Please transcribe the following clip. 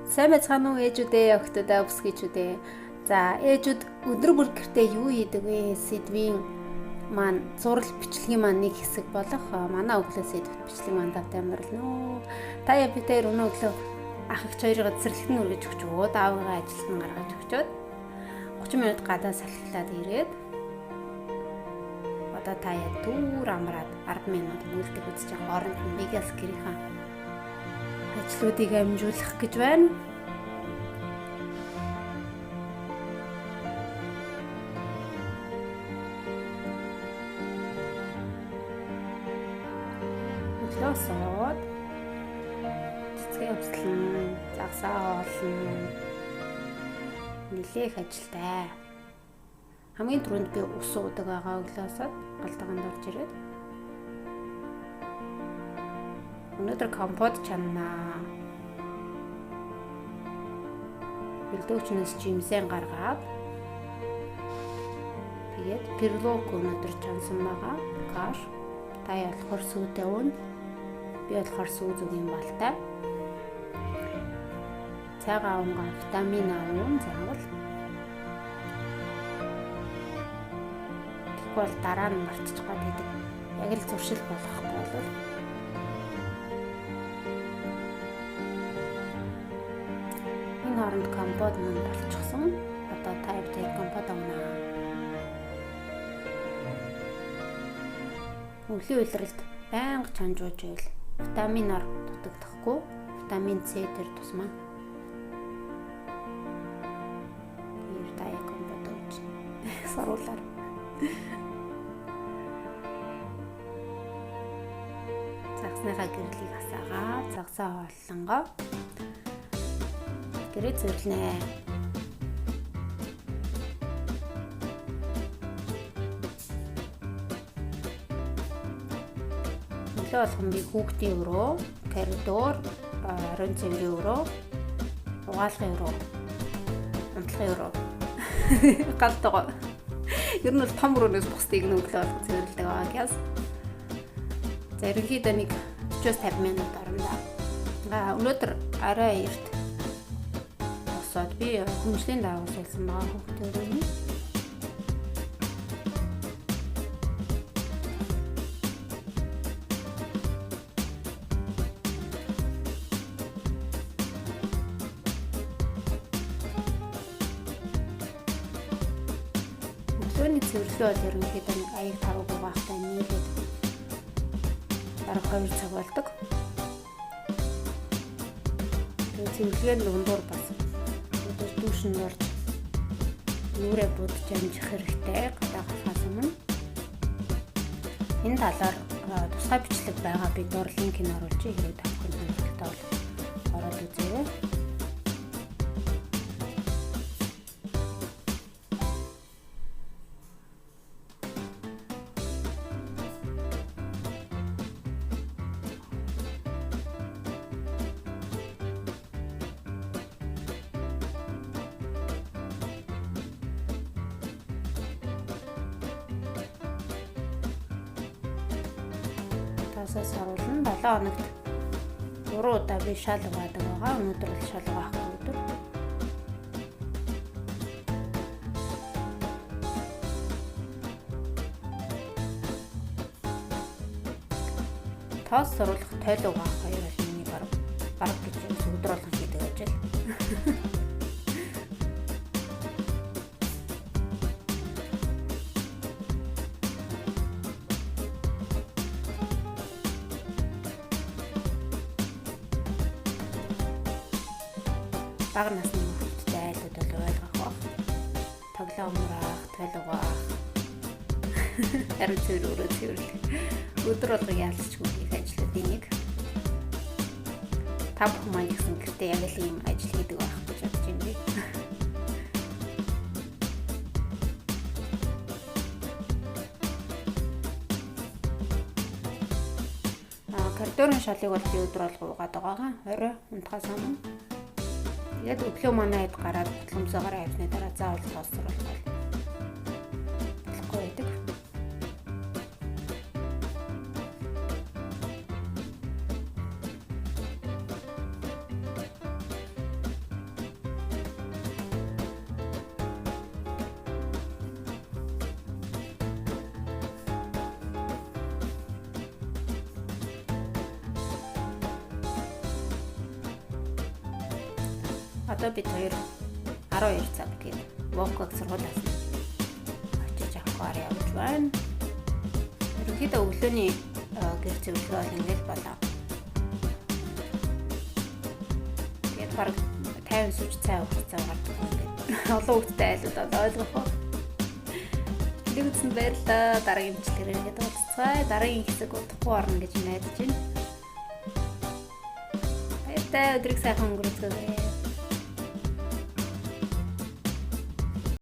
Сайн байцгаана уу ээжүүдээ, охидоо, бүсгийчүүдээ. За, ээжүүд өдөр бүр гэртээ юу хийдэг вэ? Сэдвийн маань зурал бичлэгийн маань нэг хэсэг болох манай өглөө сэдвт бичлэг маань тавтай морилно. Та яа бид хоёр өнөө өглөө ах эгч хоёроо цэцэрлэгт нь үргэж өгчөөд, аавыгаа ажилд нь гаргаж өгчөөд 30 минут гадаа салхилаад ирээд одоо та яа дүүр амраад 10 минут мөлдөг үзэж байгаа хооронд нь Мегас гэрийнхаа ажлуудыг амжуулах гэж байна. Өглөөсөөд цэцгээ өмслөн, загсаа хоолно. Нилээх ажилтай. Хамгийн түрүүнд би ус уудаг байгаа өглөөсөөд галдаганд орж ирээд. Өнөөдөр компот чаннаа. Бэлдүүчнээс жимсээ гаргаад тэгээд перлок өнөөдөр чансан байгаа. Каш. Та болохоор сүйтэй уун. Би болохоор сүү зүгийн балтай. Цайгаа уунгаа витамин А уун заавал. Тэгэхгүй бол дараа нь мартчих гад гэдэг. Яг л зуршил болгохгүй бол энэ хооронд компот мөн болчихсон. Одоо та хоёр компот авна. Өглөө улиралд байнга чанжууж байвал витаминаар дутагдахгүй, витамин С тэр тусмаа. Тэр та яг компот ууж саруулаар. Загсныхаа гэрлийг асаагаа, загсаа хооллонгоо гэрээ цэвэрлэнэ. Өглөө болгон би хүүхдийн өрөө, коридор, оройн цэврийн өрөө, угаалгын өрөө, унтлахын өрөө. Галтгаа. Ер нь бол том өрөөнөөс бусдыг нь өглөө болгон цэвэрлэдэг байгаа гяс. За ерөнхийдөө нэг 40-50 минут орондоо. Өнөөдөр арай эрт босоод би хүнжлийн дагуу суулсан байгаа хүүхдийн өрөөний. Өглөөний цэвэрлэгээ бол ерөнхийдөө нэг аяг тарууг угаахтай нийлээд бараг 2 цаг болдог. Тэгээ цэвэрлэгээ дундуур бас дүүшинд орж нүрээ будаж амжих хэрэгтэй гадаа гарахаас өмнө. Энэ талаар тусгай бичлэг байгаа, би дор линкийг оруулж хэрэг та бүхэн сонирхолтой бол ороод үзээрэй. Тасаас оруулна. 7 хоногт 3 удаа би шал угаадаг байгаа. Өнөөдөр бол шал угаахгүй өдөр. Тоос суруулах, тойл угаах хоёр бол миний бараг гэж өдөр болгон хийдэг ажил. Бага насны хүүхдтэй айлууд бол ойлгох байх. Тоглоом ураах, тойл угаах. Харин цэвэр өрөө цэвэрлэх. Өдөр болго яалцчгүй хийх ажлуудын нэг. Та бүхэн маань гэсэн гэртээ яг л ийм ажил хийдэг байх гэж бодож байна би. Коридорын шалыг бол би өдөр болго угаад байгаагаа. Орой унтахаас өмнө. Тэгээд өглөө манай хэд гараад ботломсоогоор авсны дараа заавал тоос суруулах болохгүй байдаг. Одоо бид хоёр 12 цаг гээд Воког сургуулиас очиж авахаар явж байна. Ерөнхийдөө өглөөний гэр зөвлөгөө бол ингэж болоо. Тэгээд бараг 50 сууж цай уух цай гардаг юм ингээд. Олон хүүхдтэй айлууд бол ойлгох уу. Бичлэг үзсэнд баярлалаа. Дараагийн бичлэгээр ирээд уулзцгаая. Дараагийн хэсэг удахгүй орно гэж найдаж байна. Баяртай, өдрийг сайхан өнгөрөөцгөөрэй.